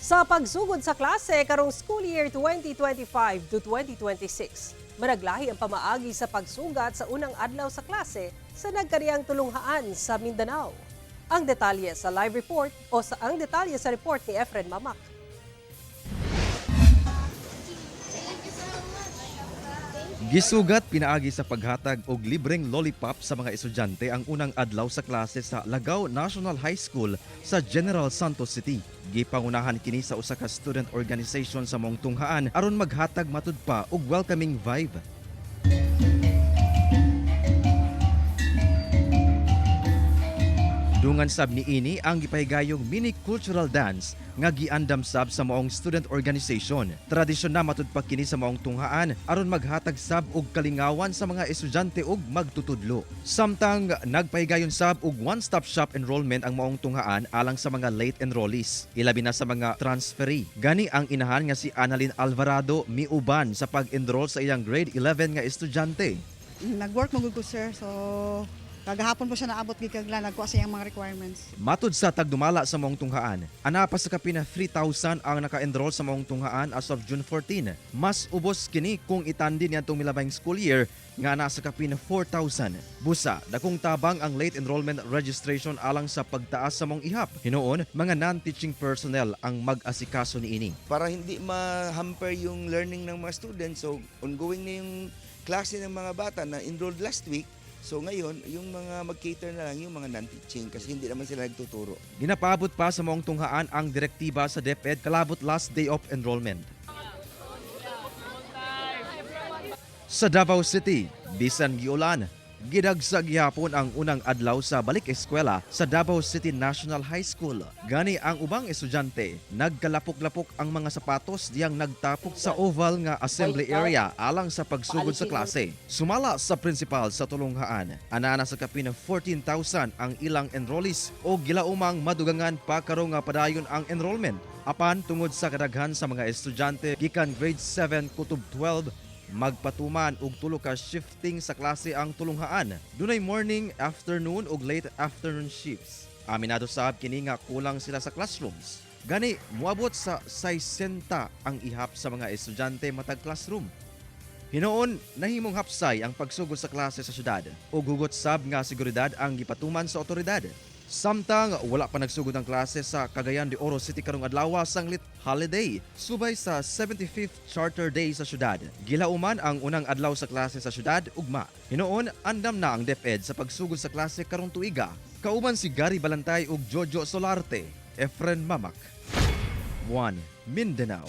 Sa pagsugod sa klase karong school year 2025 to 2026, managlahi ang pamaagi sa pagsugat sa unang adlaw sa klase sa nagkariyang tulunghaan sa Mindanao. Ang detalye sa live report o sa ang detalye sa report ni Efren Mamak. Gisugat pinaagi sa paghatag og libreng lollipop sa mga estudyante ang unang adlaw sa klase sa Lagao National High School sa General Santos City. Gipangunahan kini sa usa ka student organization sa maong tunghaan aron maghatag matud pa og welcoming vibe. Dungan sab niini ang gipahigayong mini cultural dance nga giandam sab sa maong student organization. Tradisyon na matud pa kini sa maong tunghaan aron maghatag sab og kalingawan sa mga estudyante ug magtutudlo. Samtang nagpahigayon sab og one-stop shop enrollment ang maong tunghaan alang sa mga late enrollees, ilabi na sa mga transferee. Gani ang inahan nga si Annalyn Alvarado miuban sa pag-enroll sa iyang grade 11 nga estudyante. Nag-work man gud ko, sir. So kagahapon po siya naabot gikan nagkuha sa iyang mga requirements. Matud sa tagdumala sa maong tunghaan, ana pa sa kapina 3,000 ang naka-enroll sa maong tunghaan as of June 14. Mas ubos kini kung itandi niadtong milabayng school year nga nasa kapina 4,000. Busa, dakong tabang ang late enrollment registration alang sa pagtaas sa maong ihap. Hinuon, mga non-teaching personnel ang mag-asikaso niini. Para hindi ma-hamper yung learning ng mga students. So, ongoing na yung klase ng mga bata na enrolled last week. So, ngayon, yung mga mag-cater na lang yung mga non-teaching kasi hindi naman sila nagtuturo. Ginapaabot pa sa maong tunghaan ang direktiba sa DepEd kalabot last day of enrollment. Sa Davao City, bisan giulan, gidagsa gihapon ang unang adlaw sa balik eskwela sa Davao City National High School. Gani ang ubang estudyante, nagkalapok-lapok ang mga sapatos diyang nagtapok sa oval nga assembly area alang sa pagsugod sa klase. Sumala sa principal sa tulunghaan, anana sa kapin 14,000 ang ilang enrollees o gilaumang madugangan pa karong nga padayon ang enrollment. Apan tungod sa kadaghan sa mga estudyante gikan grade 7 kutob 12, magpatuman og tulo ka shifting sa klase ang tulunghaan. Dunay morning, afternoon ug late afternoon shifts. Aminado sab kini nga kulang sila sa classrooms. Gani moabot sa 60 ang ihap sa mga estudyante matag classroom. Hinuon, nahimong hapsay ang pagsugod sa klase sa syudad ug hugot sab nga seguridad ang gipatuman sa otoridad. Samtang wala pa nagsugod ang klase sa Cagayan de Oro City karong adlaw sanglit holiday subay sa 75th Charter Day sa syudad. Gilauman ang unang adlaw sa klase sa syudad ugma. Hinuon, andam na ang DepEd sa pagsugod sa klase karong tuiga. Kauban si Gary Balantay ug Jojo Solarte, Efren Mamak. 1 Mindanao.